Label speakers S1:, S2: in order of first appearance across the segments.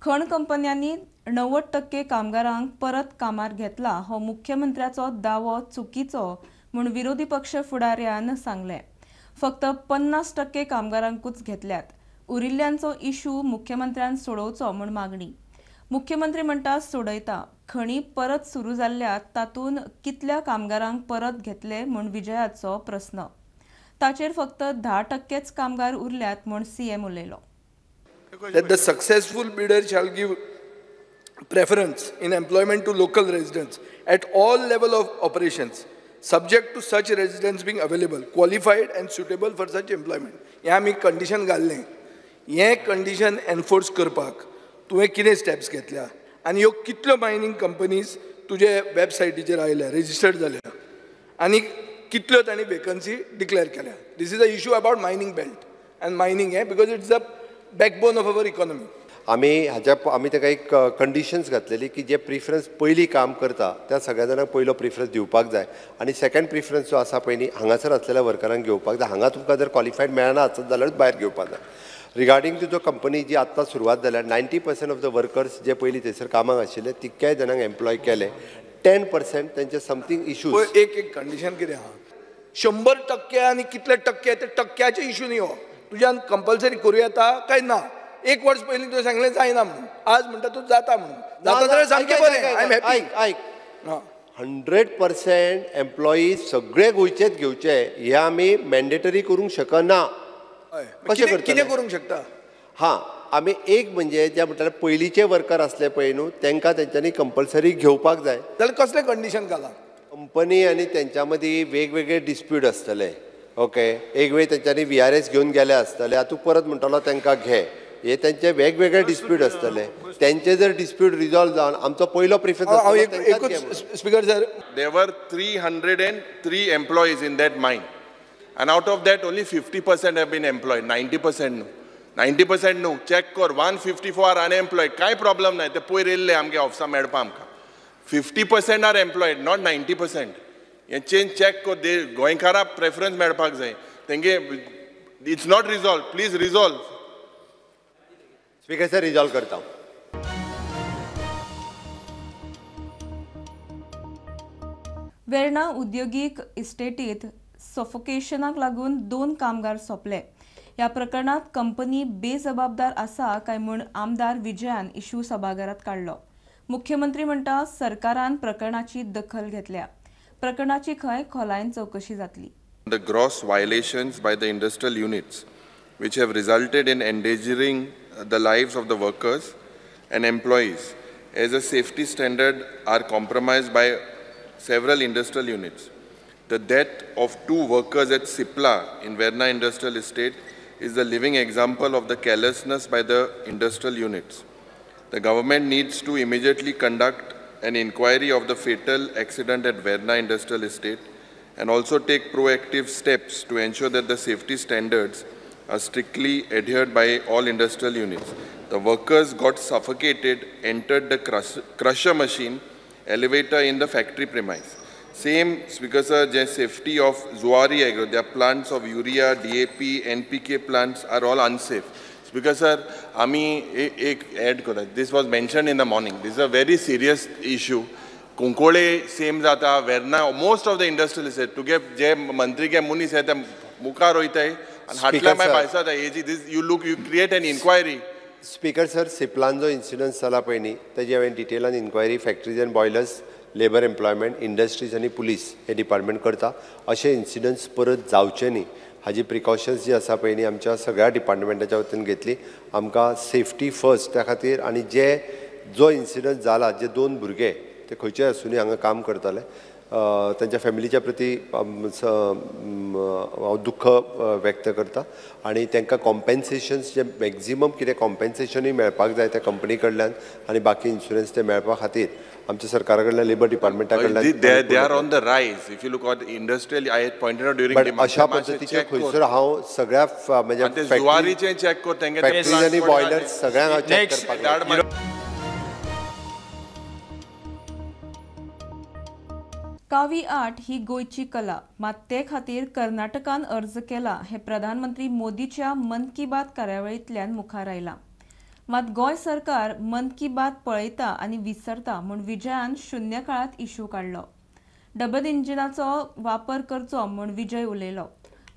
S1: खण कंपन्यांनी 90% कामगारांक परत कामार घेतला हो मुख्यमंत्र्याचो दावो चुकीचो म्हूण विरोधी पक्ष फुडाऱ्यान सांगलें. फक्त 50% कामगारांकूच घेतल्यात. उरिल्ल्यांचो इशू मुख्यमंत्र्यान सोडोवचो म्हूण मागणी. मुख्यमंत्री म्हणटा सोडयता. खणी परत सुरू जाल्ल्या तातूंत कितल्या कामगारांक परत घेतले म्हूण विजयाचो प्रस्न. ताचेर फक्त 10% कामगार उरल्यात म्हूण सीएम उलयलो.
S2: That the successful bidder shall give preference in employment to local residents at all level of operations, subject to such residents being available, qualified and suitable for such employment. हें आमी कंडिशन घाल्लें. हें condition enforce करपाक तुवें कितें steps घेतल्या आनी ह्यो कितल्यो मायनींग कंपनीज तुजे वेबसायटीचेर आयल्या, रजिस्टर्ड जाल्या आनी कितल्यो तांणी वेकन्सी डिक्लेअर केल्या? This is a issue about mining belt and mining हें because it's the backbone of our economy.
S3: आमी हाज्या आमी ताका एक कंडिशन्स घातलेली की जे प्रिफरन्स पयलीं काम करता त्या सगळ्या जाणांक पयलो प्रिफरन्स दिवपाक जाय आनी सेकंड प्रिफरन्स जो आसा पयलीं हांगासर आसलेल्या वर्करांक घेवपाक जाय. हांगा तुमकां जर क्वॉलिफायड मेळना आसत जाल्यारूच भायर घेवपाक जाय. रिगार्डींग तुजो कंपनी जी आत्तां सुरवात जाल्या 90% ऑफ the workers जे पयलीं थंयसर कामाक आशिल्ले तितक्याय जाणांक एम्प्लॉय केले. 10% तेंचे समथींग इशूज.
S2: एक एक कंडिशन कितें आहा 100% आनी कितले टक्के ते टक्क्याचे इशू न्ही हो. तुज्यान कंपल्सरी करूं येता काय ना? एक वर्स पयलीं तुवें सांगलें जायना म्हणून, आज म्हणटा तूं जाता म्हणून. जाता जाल्यार सामकें बरें. I am happy.
S3: आयक आयक, 100% एम्प्लॉईज सगळे गोंयचेच घेवचे हे आमी मॅन्डेटरी करूंक शकना.
S2: कशें कितें करूंक शकता?
S3: हां, आमी एक म्हणजे जे म्हणटाले पयलींचे वर्कर आसले पळय न्हू तांकां तेंच्यांनी कंपल्सरी घेवपाक जाय.
S2: जाल्यार कसलें कंडिशन घालां?
S3: कंपनी आनी तेंच्या मदीं वेगवेगळे डिस्प्यूट आसतले. ओके, एक वेळ तेंच्यांनी VRS घेवन गेले आसतले, आतां तूं परत म्हणटलो तांकां घे, हे तेंचे वेगवेगळे डिस्प्यूट आसतले. तेंचे जर डिस्प्यूट रिजॉल्व जावन आमचो पयलो preference.
S2: Speaker sir,
S4: there were 303 employees in that mine and out of that only 50% have been employed. 90% न्हू, 90% न्हू. चॅक कर, 154 are unemployed. कांय प्रॉब्लम ना, ते पयर येयल्ले आमगे ऑफिसा मेळपा आमकां. 50% are employed, not 90%. हें चेंज चॅक कर. गोंयकाराक प्रेफरन्स मेळपाक जाय तेंगे. It's not resolve, please resolve.
S3: Speaker sir, resolve करता.
S1: वेर्णा उद्योगीक इस्टेटीत सफोकेशनाक लागून 2 कामगार सोंपले. ह्या प्रकरणात कंपनी बेजबाबदार आसा काय म्हूण आमदार विजयान इशू सभाघरात काडलो. मुख्यमंत्री म्हणटा सरकारान प्रकरणाची दखल घेतल्या. प्रकरणाची खंय खोलायेन चवकशी जातली.
S4: The gross violations by the industrial units which have resulted in endangering the lives of the workers and employees as a safety standard are compromised by several industrial units. The death of 2 workers at Cipla in Verna Industrial Estate is the living example of the carelessness by the industrial units. The government needs to immediately conduct an inquiry of the fatal accident at Verna Industrial Estate and also take proactive steps to ensure that the safety standards are strictly adhered by all industrial units. The workers got suffocated, entered the crusher machine, elevator in the factory premise. Same, Speaker sir, the safety of Zuari Agro, their plants of urea, DAP, NPK plants are all unsafe. Speaker sir, ami ek add kora. This was mentioned in the morning. This is a very serious issue. Kunkole same jata, Verna, most of the industrialists, tuge je mantri ke munis hai te mukar hoitay.
S3: Speaker sir,
S4: you look, you create an inquiry.
S3: Speaker sir, सिप्लान जो incident जाला पळय न्ही तेजी हांवें डिटेलान inquiry factories and boilers, labour employment, industries आनी police हे department करता. अशे इन्सिडंट्स परत जावचे न्ही हाजी प्रिकॉशन्स जी आसा पळय न्ही आमच्या सगळ्या डिपार्टमेंटाच्या वतीन घेतली. आमकां सेफ्टी फर्स्ट त्या खातीर. आनी जे जो इन्सिडंट जाला, जे 2 भुरगे ते खंयचे आसुनी हांगा काम करताले, तांच्या फॅमिलीच्या प्रती हांव दुख्ख व्यक्त करता आनी तांकां कॉम्पेन्सेशन्स जे मॅक्झिमम कितें कॉम्पेन्सेशनूय मेळपाक जाय त्या कंपनी कडल्यान आनी बाकी इन्शुरन्स ते मेळपा खातीर आमच्या सरकारा कडल्यान, लेबर डिपार्टमेंटा कडल्यान.
S4: They are on the rise. If you look at industrial, I had pointed out during.
S3: But अशा पद्दतीचे खंयसर हांव सगळ्या म्हणजे
S4: जुवारीचें चॅक कर,
S3: फॅक्टरीज आनी बॉयलर्स सगळ्यांक हांव चॅक करपाक जाय.
S1: कावी आर्ट ही गोंयची कला, मात ते खातीर कर्नाटकान अर्ज केला हें प्रधानमंत्री मोदीच्या मन की बात कार्यावळींतल्यान मुखार आयलां. मात गोंय सरकार मन की बात पळयता आनी विसरता म्हूण विजयान शून्य काळांत इशू काडलो. डबल इंजिनाचो वापर करचो म्हूण विजय उलयलो.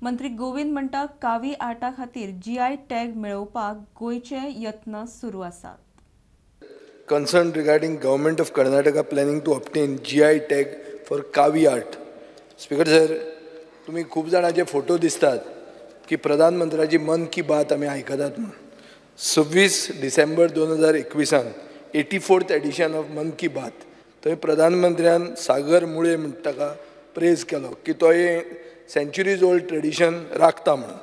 S1: मंत्री गोविंद म्हणटा कावी आर्टा खातीर जीआय टॅग मेळोवपाक गोंयचे यत्न सुरू आसात.
S2: Concern regarding government of Karnataka planning to obtain GI tag for Kavi art. Speaker sir, तुम्ही खूप जाणांचे फोटो दिसतात की प्रधानमंत्र्याची मन की बात आमी आयकतात म्हणून. 26 डिसेंबर 2021 84th edition of मन की बात थंय प्रधानमंत्र्यान सागर मुळे म्हणटा ताका प्रेज केलो की तो हे सेंच्युरीज ओल्ड ट्रेडिशन राखता म्हणून.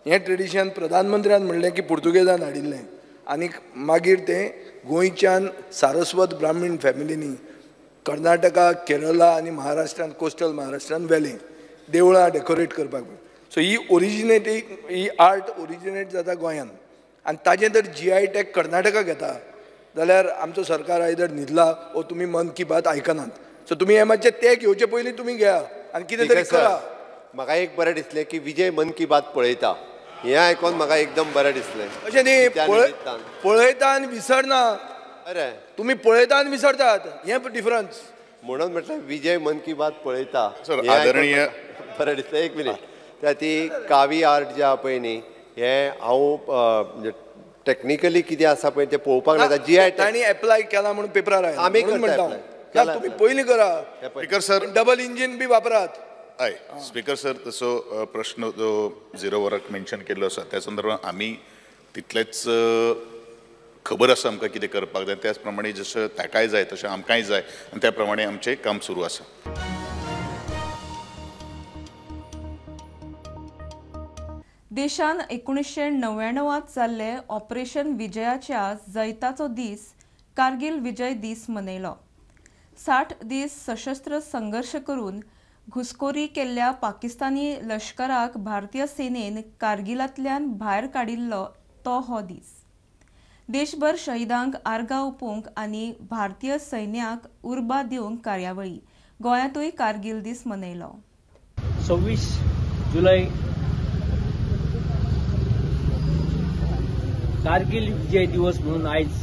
S2: हें ट्रेडिशन प्रधानमंत्र्यान म्हणलें की पुर्तुगेजान हाडिल्लें आनी मागीर तें गोंयच्यान सारस्वत ब्राह्मीण फॅमिलींनी कर्नाटका, केरला आनी महाराष्ट्रान, कोस्टल महाराष्ट्रान व्हेलें देवळां डेकोरेट करपाक. सो ही ओरिजिनेटींग ही आर्ट ओरिजिनेट जाता गोंयान आनी ताजें जर जीआय टॅग कर्नाटका घेता जाल्यार आमचो सरकार आयदर न्हिदला ओ तुमी मन की बात आयकनात. सो तुमी हें मातशें ते घेवचे पयलीं तुमी घेया आनी कितें तरी करा.
S3: म्हाका एक बरें दिसलें की विजय मन की बात पळयता हें आयकोन म्हाका एकदम बरें दिसलें.
S2: अशें न्ही, पळयता आनी विसरना.
S3: बरें,
S2: तुमी पळयता आनी विसरतात हें डिफरन्स.
S3: म्हणून म्हटल्यार विजय मन की बात पळयता
S5: आदरणीय
S3: बरें दिसलें. एक मिनीट, त्या ती कावी आर्ट जे आहा पळय न्ही, हें हांव टॅक्निकली कितें आसा पळय तें पळोवपाक लागता. जीआय
S2: तांणी एप्लाय केला म्हणून पेपरार आयला
S3: आमी
S2: म्हणटा, तुमी पयलीं करा.
S5: स्पीकर सर,
S2: डबल इंजीन बी वापरात.
S5: हय स्पीकर सर, तसो प्रश्न जो झिरो वराक मेन्शन केल्लो आसा त्या संदर्भात आमी तितलेच खबर आसा आमकां कितें करपाक जाय, त्याच प्रमाणे जशें ताकाय जाय तशें आमकांय जाय आनी त्या प्रमाणे आमचें काम सुरू आसा.
S1: देशान 1999 जाल्ले ऑपरेशन विजयाच्या जैताचो दीस कारगिल विजय दीस मनयलो. 60 दीस सशस्त्र संघर्श करून घुसखोरी केल्ल्या पाकिस्तानी लश्कराक भारतीय सेनेन कारगिलांतल्यान भायर काडिल्लो तो हो दीस. देशभर शहीदांक आर्गां ओंपूंक आनी भारतीय सैन्याक उर्बा दिवंक कार्यावळी. गोंयांतूय कारगिल दीस मनयलो.
S6: 26 जुलय कारगिल विजय दिवस म्हणून आयज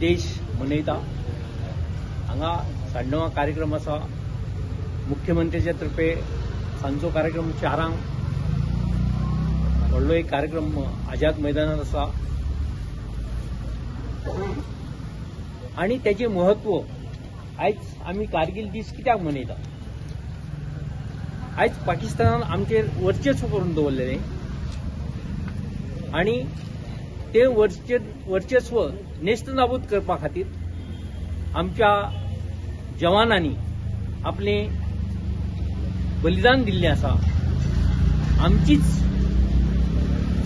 S6: देश मनयता. हांगा 9:30 कार्यक्रम आसा. मुख्यमंत्र्याच्या तर्फे सांजचो कार्यक्रम 4 व्हडलो एक कार्यक्रम आझाद मैदानार आसा आनी तेचें म्हत्व आयज आमी कारगिल दीस कित्याक मनयता. आयज पाकिस्तानान आमचेर वर्चस्व करून दवरलेलें आनी ते वर्चस्व नेस्तनाबूत करपा खातीर आमच्या जवानांनी आपलें बलिदान दिल्लें आसा. आमचीच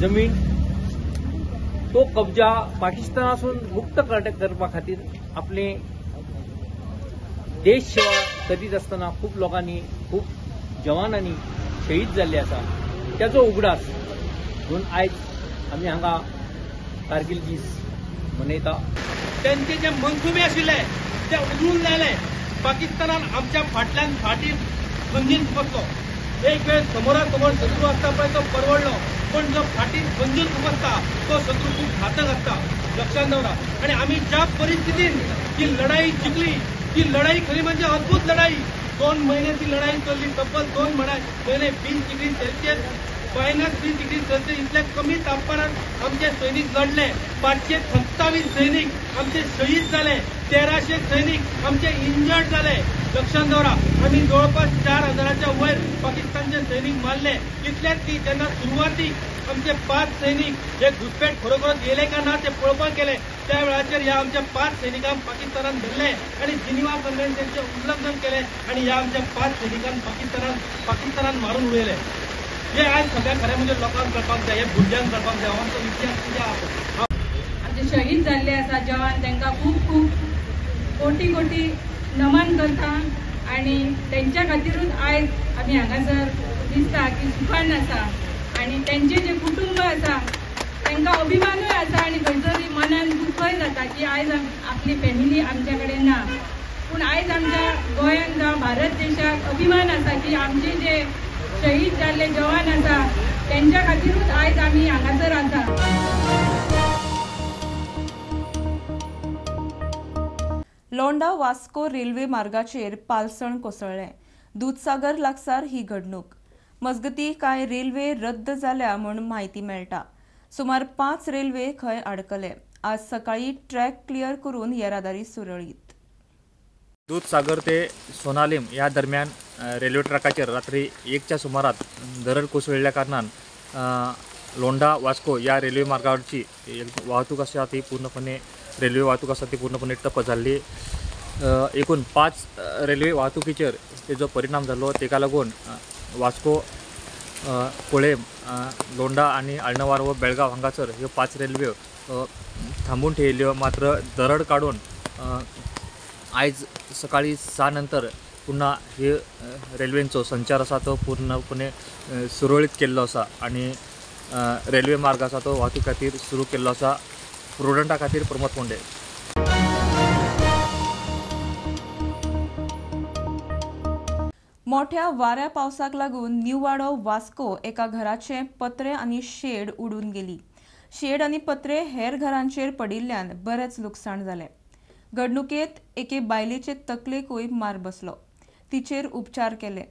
S6: जमीन तो कब्जा पाकिस्तानासून मुक्त करपा खातीर आपले देश सेवा करीत आसतना खूब लोकांनी, खूब जवानांनी शहीद जाल्ले आसा. त्याचो उगडास म्हणून आयज आमी हांगा कारगिल दीस मनयता.
S7: त्यांचे जे मनसुबे आशिल्ले ते उदळून लायले. पाकिस्तानान आमच्या फाटल्यान फाटीर खंजीर खुपसलो. एक वेळ समोरासमोर शत्रू आसता पळय तो परवडलो, पण जो फाटीर खंजीर खुपसता तो शत्रू खूब घातक आसता, लक्षात दवरा. आनी आमी ज्या परिस्थितीन ती लढाई जिखली, ती लढाई खरी म्हणजे अद्भुत लढाई. 2 महिने ती लढाई चल्ली, तब्बल 2 महिने 20 डिग्री सेल्सियस -20 डिग्री सेल्सियस इतल्या कमी तापमानात आमचे सैनिक लढले. 527 सैनिक आमचे शहीद जाले, 1300 सैनिक आमचे इंजर्ड जाले. लक्षात दवरा, आमी जवळपास 4000च्या वयर पाकिस्तानचे सैनिक मारले. इतल्याच ती जेन्ना सुरवातीक आमचे 5 सैनिक हे घुसपेट खरोखरच येले का ना ते पळोवपाक गेले, त्या वेळाचेर ह्या आमच्या 5 सैनिकांक पाकिस्तानान धरले आनी जिनिवा कन्व्हेन्शनचें उल्लंघन केलें आनी ह्या आमच्या 5 सैनिकांक पाकिस्तानान मारून उडयले. हे आज सगळ्या खरें म्हणजे लोकांक कळपाक जाय, हे भुरग्यांक कळपाक जाय. आमचो इतिहास कितें आसा.
S8: आमचे शहीद जाल्ले आसा जवान, तांकां खूब खूब कोटी कोटी नमन करता आनी तेंच्या खातीरूच आयज आमी हांगासर दिसता की सुखान आसा आनी तेंचे जे कुटुंब आसा तांकां अभिमानूय आसा आनी खंयतरी मनान दुख्खय जाता की आयज आपली फॅमिली आमच्या कडेन ना. पूण आयज आमच्या गोंयांत जावं भारत देशाक अभिमान आसा की आमचे जे शहीद जाल्ले जवान आसा तेंच्या खातीरूच आयज आमी हांगासर आसा.
S1: लोंडा वास्को रेल्वे मार्गाचेर पालसण कोसळ्ळें. दूदसागर लागसार ही घडणूक. मजगती कांय रेल्वे रद्द जाल्या म्हूण म्हायती मेळटा. सुमार 5 रेल्वे खंय आडकले. आज सकाळी ट्रॅक क्लियर करून येरादारी सुरळीत.
S9: दूदसागर ते सोनालीम ह्या दरम्यान रेल्वे ट्रॅकाचेर रात्री 1च्या सुमारात दरड कोसळिल्ल्या कारणान लोंढा वास्को या रेल्वे मार्गावरची वाहतूक आसा ती पूर्णपणे रेल्वे वाहतूक आसा ती पूर्णपणे ठप्प जाल्ली. एकूण 5 रेल्वे वाहतुकीचेर तेजो परिणाम जालो. तेका लागून वास्को, कोळेम, लोंढा आनी आळणवार व बेळगांव हांगासर ह्यो 5 रेल्वे थांबून ठेयल्यो. मात्र दरड काडून आयज सकाळी 6 नंतर पुन्हा हे रेल्वेंचो संचार आसा तो पूर्णपणे सुरळीत केल्लो आसा आनी रेल्वे मार्ग आसा तो वाहतूक खातीर सुरू केल्लो आसा. प्रुडंटा खातीर प्रमोद कोंडे.
S1: मोठ्या वाऱ्या पावसाक लागून न्यूवाडो वास्को एका घराचे पत्रे आनी शेड उडून गेली. शेड आनी पत्रे हेर घरांचेर पडिल्ल्यान बरेंच लुकसाण जालें. घडणुकेत एके बायलेचे तकलेकूय मार बसलो. तिचेर उपचार केले.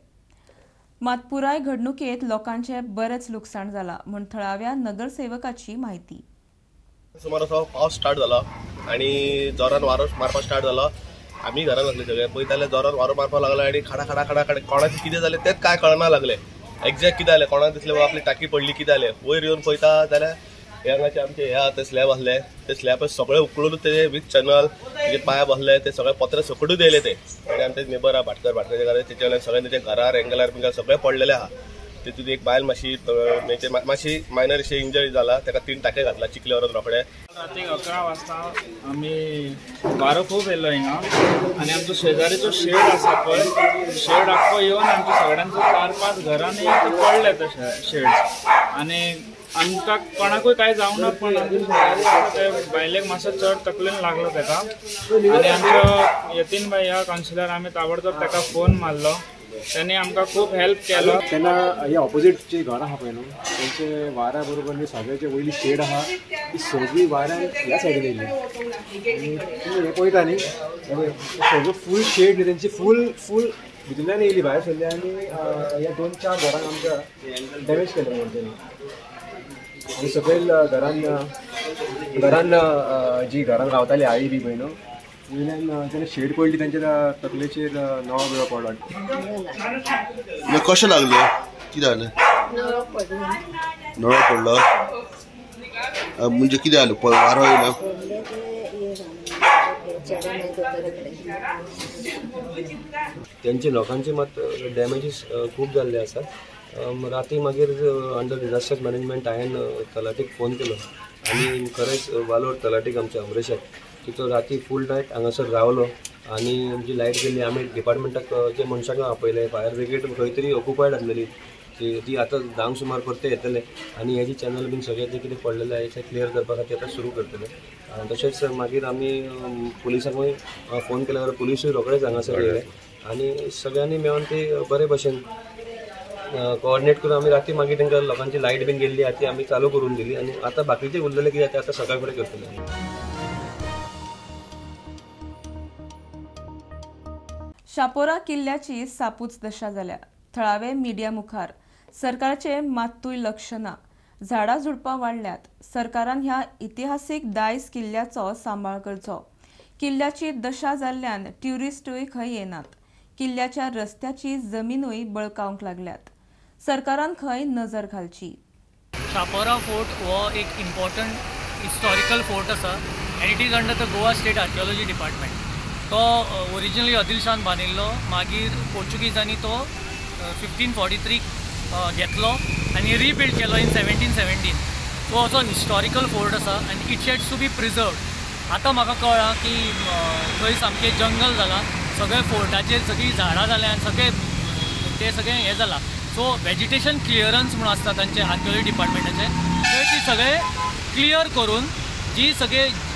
S1: मात पुराय घडणुकेत लोकांचे बरेंच लुकसाण जाला म्हूण थळाव्या नगरसेवकाची म्हायती.
S10: सुमार असो पावस स्टार्ट जाला आनी जोरान वारो मारपाक स्टार्ट जाला. आमी घरान आसले सगळे, पळयताले जोरान वारो मारपाक लागलो आनी खाडा खाडा खाडा खाडा कोणाचें कितें जालें तेंच कांय कळना लागलें. एग्जॅक्ट कितें जालें कोणाक दिसलें बाबा आपली टाकी पडली कितें जालें. वयर येवन पळयता जाल्यार हे हांगाचे आमचे हे आहा ते स्लॅब आसले, ते स्लॅब सगळे उकळून ते वीथ चॅनल तेजे पांय बसले, ते सगळे पत्रे सकटूच येयले ते. आनी आमचे नेबर आहा भाटकर, भाटकरच्या घरा तेचे वयल्यान सगळे तेच्या घरार एंगलार बिंगलार सगळे पडलेले आहा. तितून एक बायल मातशी मातशी मायनर अशी इंजरी जाला, ताका 3 टाके घातला चिखले व्हरून रोखडे.
S11: रातीक 11 वाजता आमी वारो खूब येयलो हिंगा आनी आमचो शेजारीचो शेड आसा पळय, शेड आख्खो येवन आमच्या सगळ्यांचो 4-5 घरांनी पडले ते शेड. आनी आमकां कोणाकूय कांय जावना, पण आमच्या शेजारी आसा ते बायलेक मातसो चड तकलेन लागलो ताका. आनी आमचो यतीन भाई ह्या कावन्सिलर आमी ताबडतोब ताका फोन मारलो, त्यांनी आमकां खूब हेल्प केलो.
S12: तेन्ना हे ऑपोजीट जे घर आहा पळय न्हू, तेंचे वाऱ्या बरोबर न्ही सगळ्याचे वयली शेड आहा ती सगळी वाऱ्यान ह्या सायडीन येयली. आनी तुमी हें पळयता न्ही, सगळो फूल शेड न्ही तेंची फूल फूल भितूंतल्यान येयली भायर सरली आनी ह्या 2-4 घरांक आमच्या डॅमेज केलें तेंच्यांनी. आनी सकयल घरान घरान जी घरान रावताली आई बी पळय न्हू, वयल्यान जेन्ना शेड पडली तेंच्या तकलेचेर नळो बिळो पडलो.
S13: कशें लागलें कितें जालें? नळो पडलो म्हणजे कितें जालें? वारो येयलो.
S14: तेंचे लोकांचे मात डॅमेजीस खूब जाल्ले आसात. राती मागीर अंडर डिजास्टर मॅनेजमेंट हांवें तलाटीक फोन केलो आनी खरेंच वालोर तलाटीक आमच्या अमरेशाक की तो राती फूल नायट हांगासर रावलो आनी आमची लायट गेली. आमी डिपार्टमेंटाक जे मनशांक आपयले, फायर ब्रिगेड खंय तरी ऑक्युपायड आसलेली ती आतां 10 सुमार परते येतले आनी हे जी चॅनल बीन सगळें जें कितें पडलेलें आहा तें क्लियर करपा खातीर आतां सुरू करतले. तशेंच मागीर आमी पुलिसांकूय फोन केल्यार पुलिसूय रोखडेच हांगासर येयले आनी सगळ्यांनी मेळोन ते बरे भशेन कोऑर्डिनेट करून आमी राती मागीर तांकां लोकांची लायट बीन गेल्ली आहा ती आमी चालू करून दिली आनी आतां बाकीचे उरलेले कितें आतां सकाळ फुडें करतले.
S1: शापोरा किल्ल्याची सापूच दशा जाल्या. थळावे मिडिया मुखार सरकारचे मात्तूय लक्ष ना. झाडां झुडपां वाडल्यात. सरकारान ह्या इतिहासीक दायज किल्ल्याचो सांबाळ करचो. किल्ल्याची दशा जाल्ल्यान ट्युरिस्टूय खंय येनात. किल्ल्याच्या रस्त्याची जमिनूय बळकावंक लागल्यात. सरकारान खंय नजर घालची.
S15: शापोरा फोर्ट हो एक इम्पॉर्टंट हिस्टॉरिकल फोर्ट आसा and it is under the Goa state archaeology department. तो ओरिजिनली आदिलशान बांदिल्लो, मागीर पोर्चुगीजांनी तो 1543 घेतलो आनी रिबिल्ड केलो इन 1717. सो असो हिस्टॉरिकल फोर्ट आसा आनी it has to be preserved. आतां म्हाका कळ्ळां की थंय सामकें जंगल जालां, सगळे फोर्टाचेर सगळीं झाडां जाल्यां आनी सगळें तें सगळें हें जालां. सो वेजिटेशन क्लियरन्स म्हणून आसता तांचे आर्किओलॉजी डिपार्टमेंटाचें, थंय ती सगळें क्लियर करून जी सगळें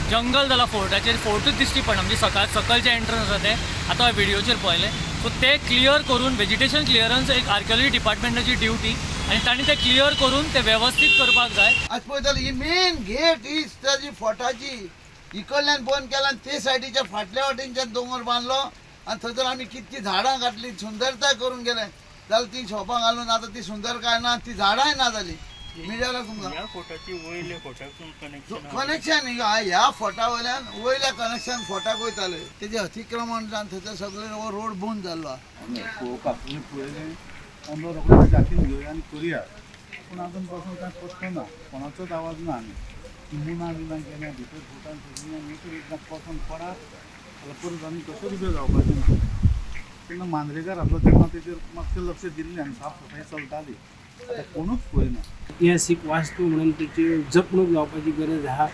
S15: जंगल जाला फोर्टाचेर, फोर्टूच दिश्टी पडना म्हणजे सकाळ सकयल जें एंट्रन्स आसा तें आतां हांवें व्हिडियोचेर पळयलें. सो तें क्लियर करून वेजिटेशन क्लियरन्स एक आर्किओलॉजी डिपार्टमेंटाची ड्युटी आनी तांणी तें क्लियर करून तें वेवस्थीत करपाक जाय.
S16: आज पळयताले ही मेन गेट ही ताजी फोर्टाची इकडल्यान बंद केला आनी ते सायडीच्या फाटल्या वाटेनच्यान दोंगर बांदलो आनी थंयसर आमी कितकी झाडां घातली, सुंदरताय करून गेले. जाल्यार ती शॉपां घालून आतां ती सुंदरकाय ना, ती झाडांय ना जाली. मिडियाला तुमकां कनेक्शन ह्या फोटा वयल्यान वयल्या कनेक्शन फोटाक वयताले, तेजें अतिक्रमण जावन थंयसर सगळे रोड बंद जाल्लो आसा.
S17: आमचो रोखडो जातीन घेवया आनी करुया, पूण आजून पासून कांय प्रश्न ना, कोणाचोच आवाज ना. आमी मुना बिना केल्या भितर फोटान सगळीं आमी एकदां पसून पडात जाल्यार परत आनी कशेंच उबें जावपाचें ना. तेन्ना मांद्रेकार आसलो तेन्ना तेजेर मातशें लक्ष दिल्लें आनी साफ सफाई चलताली, आतां कोणूच पळयना.
S18: इतिहासीक वास्तू म्हणून तेची जपणूक जावपाची गरज आहा.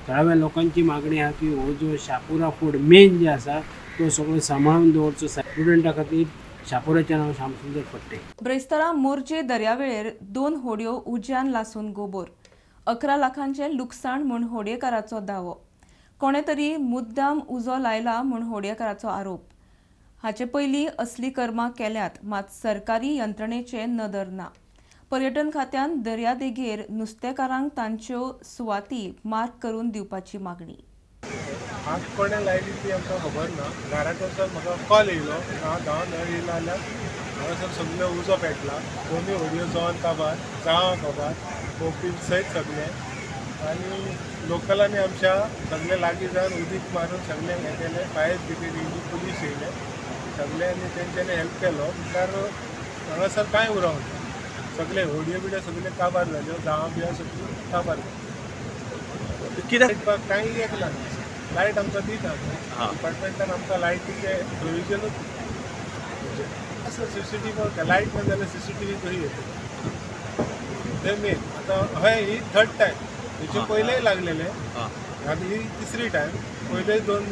S18: थळाव्या लोकांची मागणी आहा की हो जो शापोरा फोर्ट मेन जे आसा तो सगळो सांबाळून दवरचो. स्टुडंटा खातीर शापोराचें नांव श्यामसुंदर फडते.
S1: ब्रेस्तारा मोरजे दर्यावेळेर 2 होडयो उज्यान लासून गोबोर. 11 लाखांचें लुकसाण म्हूण होडयेकाराचो दावो. कोणे तरी मुद्दाम उजो लायला म्हूण होडयेकाराचो आरोप. हाचे पयलीं असली कर्मां केल्यात, मात सरकारी यंत्रणेचे नदर ना. पर्यटन खात्यान दर्यादेगेर नुस्तेकारांक तांच्यो सुवाती मार्क करून दिवपाची मागणी.
S19: आग कोणें लायली ती आमकां खबर ना. घरा कडच्यान म्हाका कॉल येयलो, हांव धांवन येयलो जाल्यार हांगासर सगळो उजो पेटला, दोनूय होडयो जावन काबार, जाळां काबार, कोपी सयत सगळे. आनी लोकलांनी आमच्या सगळे लागीं जावन उदीक मारून सगळें हें केलें. फायर ब्रिगेड येयली, पुलीस येयले, सगळ्यांनी तेंच्यांनी हेल्प केलो. म्हणल्यार हांगासर कांय उरोंक ना, सगळे होडयो बिडयो सगळे काबार जाल्यो, जाळां बिळां सगळीं काबार जाल्यो. कित्याक कांय एक ना, लायट आमकां दिना डिपार्टमेंटान, आमकां लायटीचें प्रोविजनूच आसा. सीसीटीव्ही लायट ना जाल्यार सीसीटीव्ही कशी येतली तें मेन. आतां हय ही थर्ड टायम, हेचे पयलेय लागलेले, आतां ही तिसरी टायम. पयले दोन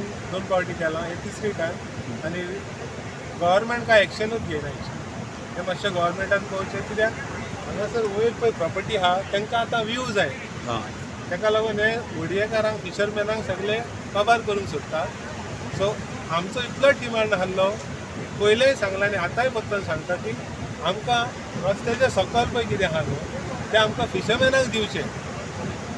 S19: फावटी केलां, हे तिसरी टायम. आनी गव्हर्मेंट कांय एक्शनूच घेयना हेचेर. हें मातशें गव्हर्मेंटान पळोवचें, कित्याक हांगासर वयर पळय प्रॉपर्टी आहा तांकां आतां व्यू जाय, ताका लागून हे होडयेकारांक फिशरमॅनांक सगळे काबार करूंक सोदता. सो आमचो इतलो डिमांड आहलो, पयलेय सांगलां आनी आतांय बद्दल सांगता की आमकां रस्त्याच्या सकयल पळय कितें आहा न्हू तें आमकां फिशरमॅनांक दिवचें,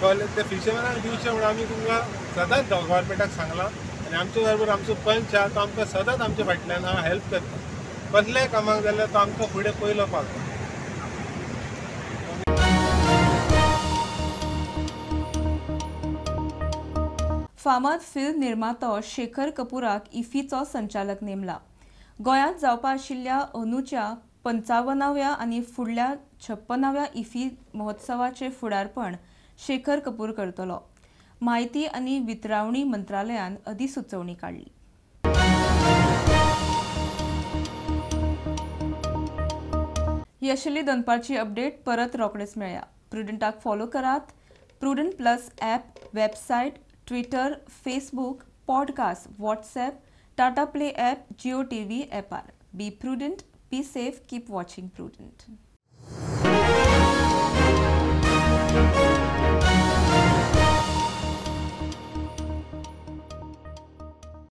S19: कळ्ळें? तें फिशरमॅनांक दिवचें म्हणून आमी तुमकां सदांच गव्हर्मेंटाक सांगलां. आनी आमचे बरोबर आमचो पंच आहा तो आमकां सदांच आमच्या फाटल्यान आहा, हेल्प करता. कसल्याय कामाक जाल्यार तो आमकां फुडें पयलो पावता.
S1: फामाद फिल्म निर्मातो शेखर कपूराक इफीचो संचालक नेमला. गोंयांत जावपा आशिल्ल्या अंदूच्या 55व्या आनी फुडल्या 56व्या इफी महोत्सवाचें फुडारपण शेखर कपूर करतलो. म्हायती आनी वितरावणी मंत्रालयान अधिसुचोवणी काडली. ही आशिल्ली दनपारची अपडेट. परत रोखडेच मेळया. प्रुडंटाक फॉलो करात. Prudent plus app, website, Twitter, Facebook, podcast, WhatsApp, Tata Play app, Jio TV ॲपार. Be prudent, be safe, keep watching Prudent.